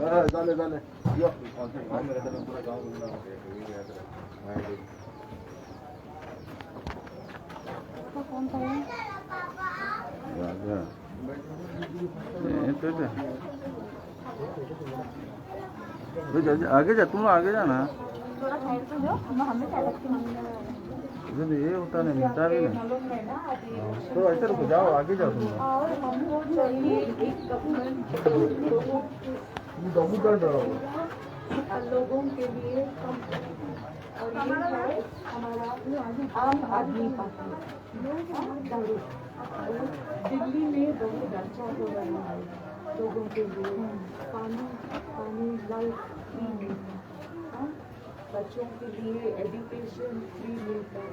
झाले झाले आगे जा तुम लोग आगे जाना। थोड़ा साइड पे जाओ, हमें ये होता नहीं मिलता भी नहीं। तो ऐसे रुको, जाओ आगे जाओ तुम लोग। और हमको चाहिए एक गवर्नमेंट लोगों के लिए कम, और ये है हमारा आम आदमी पार्टी। दिल्ली में बहुत अच्छा हो रहा है लोगों के लिए, पानी पानी लाइट फ्री मिलता है, बच्चों के लिए एजुकेशन फ्री मिलता है,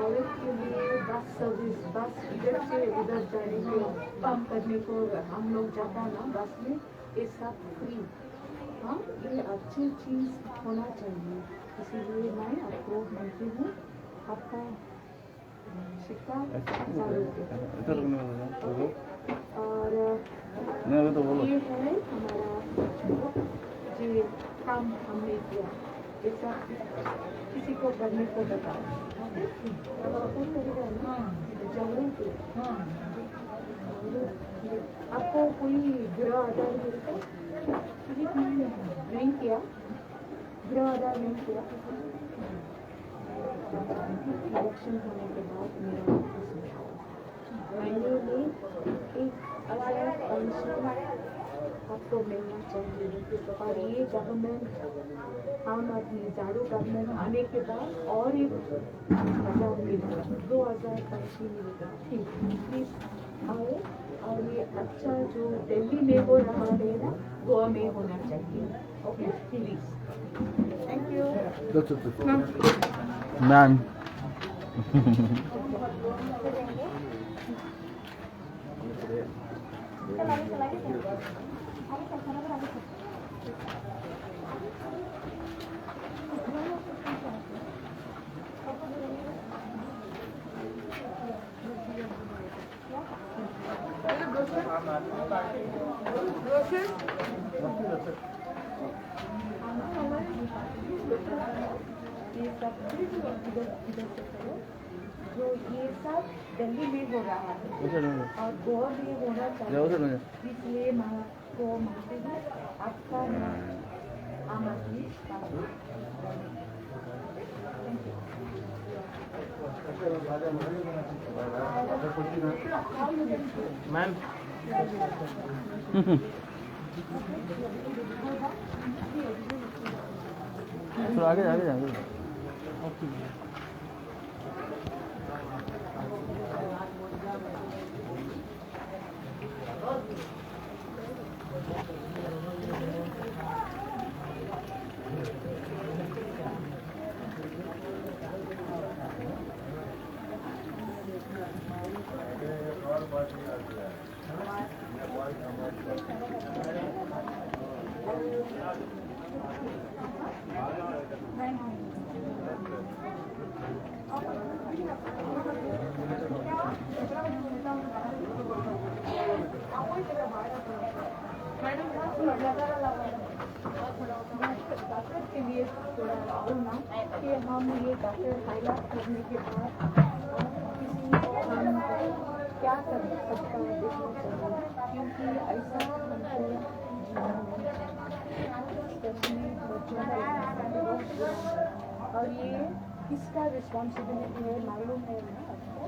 औरत के लिए बस सर्विस, बस इधर से उधर जाने को, काम करने को हम लोग जाता है ना बस में, ये सब फ्री। हाँ, ये अच्छी चीज़ होना चाहिए। इसीलिए मैं आपको मानती हूँ, आपका सिक्का 1000 रुपये। और ये है हमारा जो काम हमने किया, ये सब किसी को करने को बताओ। आपको कोई गृह आधार मिलता नहीं किया? गृह आधार नहीं किया। इलेक्शन होने के बाद मेरा ऑफिस में महीने में 1000 पेंशन आपको मिलना चाहिए। और ये गवर्नमेंट आम आदमी झाड़ू गवर्नमेंट आने के बाद और 1000 मिलेगा, 2000 पेंशन मिलेगा। प्लीज़ आओ, और ये अच्छा जो दिल्ली में हो रहा है ना, गोवा में होना चाहिए। Okay please, thank you ma'am. ये सब इधर इधर से करो, जो ये सब दिल्ली में हो रहा है और गोवा में होना चाहिए। इसलिए मैं को मानती हूँ आपका आम आदमी पार्टी। मैम थोड़ा आगे आगे आगे। डॉक्टर के लिए थोड़ा आओ ना कि हम ये डॉक्टर हाईलाइट करने के बाद किसी हम क्या कर सकता है देखना चाहिए, क्योंकि ऐसा हमको स्पेशली बच्चों का और ये किसका रिस्पॉन्सिबिलिटी है मालूम है ना आपको?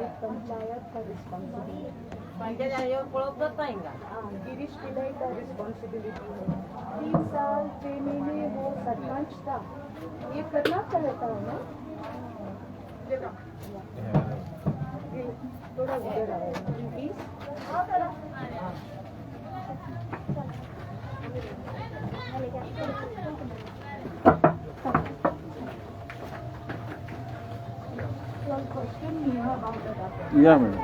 एक पंचायत का रिस्पॉन्सिबिलिटी, हाँ, गिरीश पिल्लई का रिस्पॉन्सिबिलिटी है। 3 साल 6 महीने वो सरपंच था, ये करना चाहता है ना। थोड़ा उधर आए please. Yeah, madam.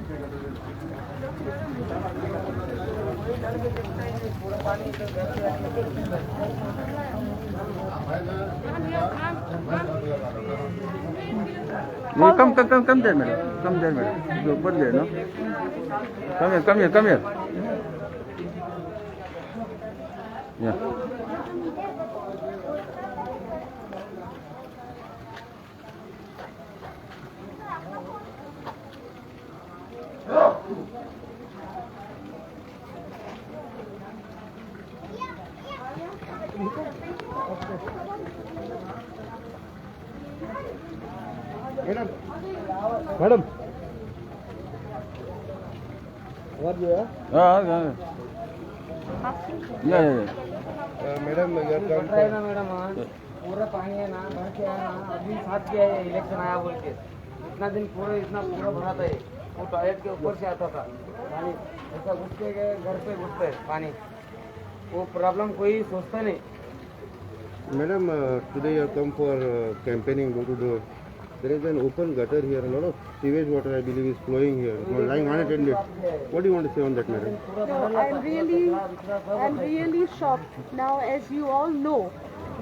Come come come come there madam, come there madam, ऊपर there no, come here come here come here. Yeah. Madam madam आवाज जो है. हाँ हाँ या या मैडम यार काम है ना मैडम, पूरा पानी है ना भर के आया ना, अभी साथ किया है इलेक्शन आया बोल के, इतना दिन पूरा इतना पूरा भरा था ये, वो टॉयलेट के ऊपर से आता था पानी, ऐसा घुस के गए घर पे घुसते है पानी, वो प्रॉब्लम कोई सोचता नहीं. Madam, today you come for campaigning door to door. There is an open gutter here. A lot of sewage water, I believe, is flowing here, lying unattended. What do you want to say on that, madam? No, I'm really shocked. Now, as you all know,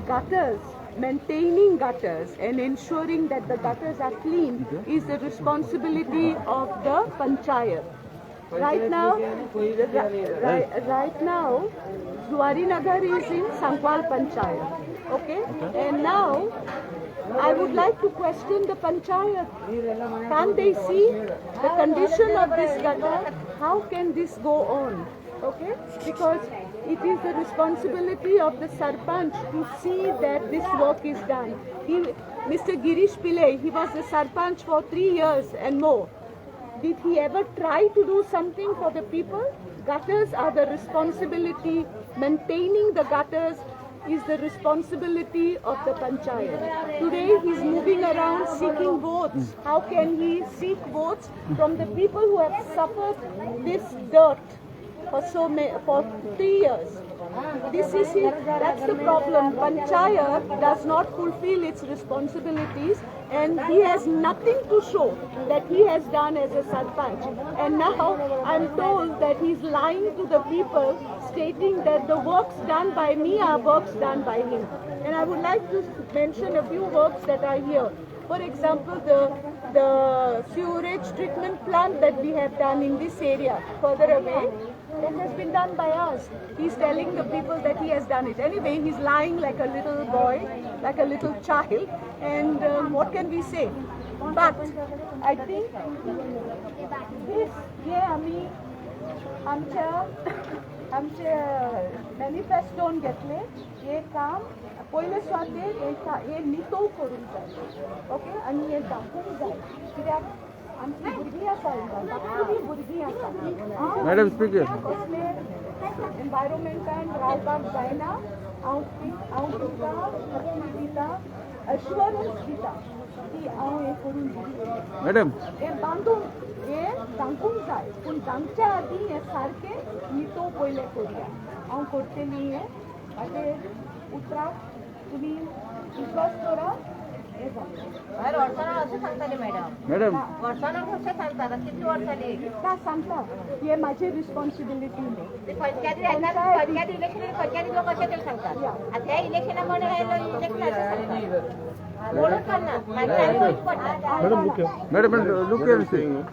gutters, maintaining gutters and ensuring that the gutters are clean is the responsibility of the panchayat. Right now, right now, Zuari Nagar is in Sankwal Panchayat. Okay, and now I would like to question the panchayat. Can't they see the condition of this gutter? How can this go on? Okay, because it is the responsibility of the sarpanch to see that this work is done. He, Mr. Girish Pillai, he was the sarpanch for 3 years and more. Did he ever try to do something for the people? Gutters are the responsibility. Maintaining the gutters is the responsibility of the panchayat. Today he's moving around seeking votes. How can he seek votes from the people who have suffered this dirt for for 3 years? This is it. That's the problem. Panchayat does not fulfill its responsibilities, and he has nothing to show that he has done as a sarpanch. And now I'm told that he's lying to the people, stating that the works done by me are works done by him. And I would like to mention a few works that are here. For example, the sewerage treatment plant that we have done in this area further away, that has been done by us. He's telling the people that he has done it. Anyway, he's lying like a little boy, like a little child. And what can we say? But I think this, हे आमी आमच्या आमचे मॅनिफेस्टोन घेतले, हे काम पयले सुवातेर हे नितळ करूंक जाय. ओके, आनी हे दाखोवंक जाय, कित्याक आमची भुरगीं आसा, धाकटुलीं भुरगीं आसा. Madam speak. कसले एनवायरोमेंटान रावपाक जायना. हांव हांव तुमकां हक्की दिता, अश्योरन्स दिता की हांव हें करून दितलें. मॅडम हें बांदूंक हें धांकूंक जाय, पूण धांकच्या आदीं हें सारकें नितळ पयलें करुया. हांव करतली हें, म्हाजे उतराक तुमी विश्वास करा. हें जालें. वर्सां अशें सांगताले मॅडम. मॅडम वर्सां कशें सांगता, कितली वर्सां जाली ना सांगता, हें म्हाजी रिस्पॉन्सिबिलिटी न्हू. पंचायत इलेक्शन पंचायती लोक अशें तरी सांगतात, आतां ह्या इलेक्शना म्हण हे इलेक्शन अशें सांगतात, कोणूच करना, मागीर आनी वयच पडटा. Madam look here.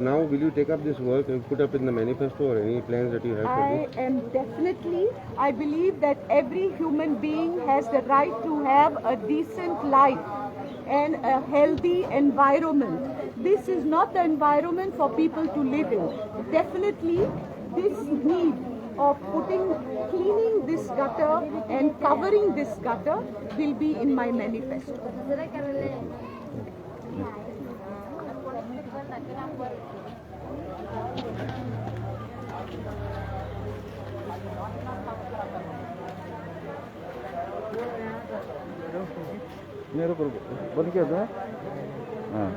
Now will you take up this work and put up in the manifesto or any plans that you have for this? I am definitely, I believe that every human being has the right to have a decent life and a healthy environment. This is not the environment for people to live in. Definitely this need of cleaning this gutter and covering this gutter will be in my manifesto. मेरे को बंद किया था. हाँ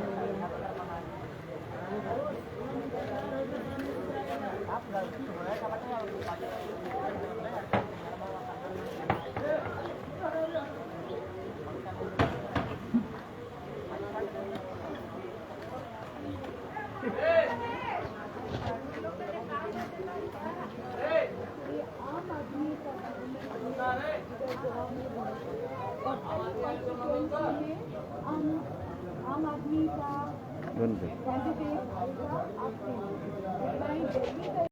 Hey! दोन.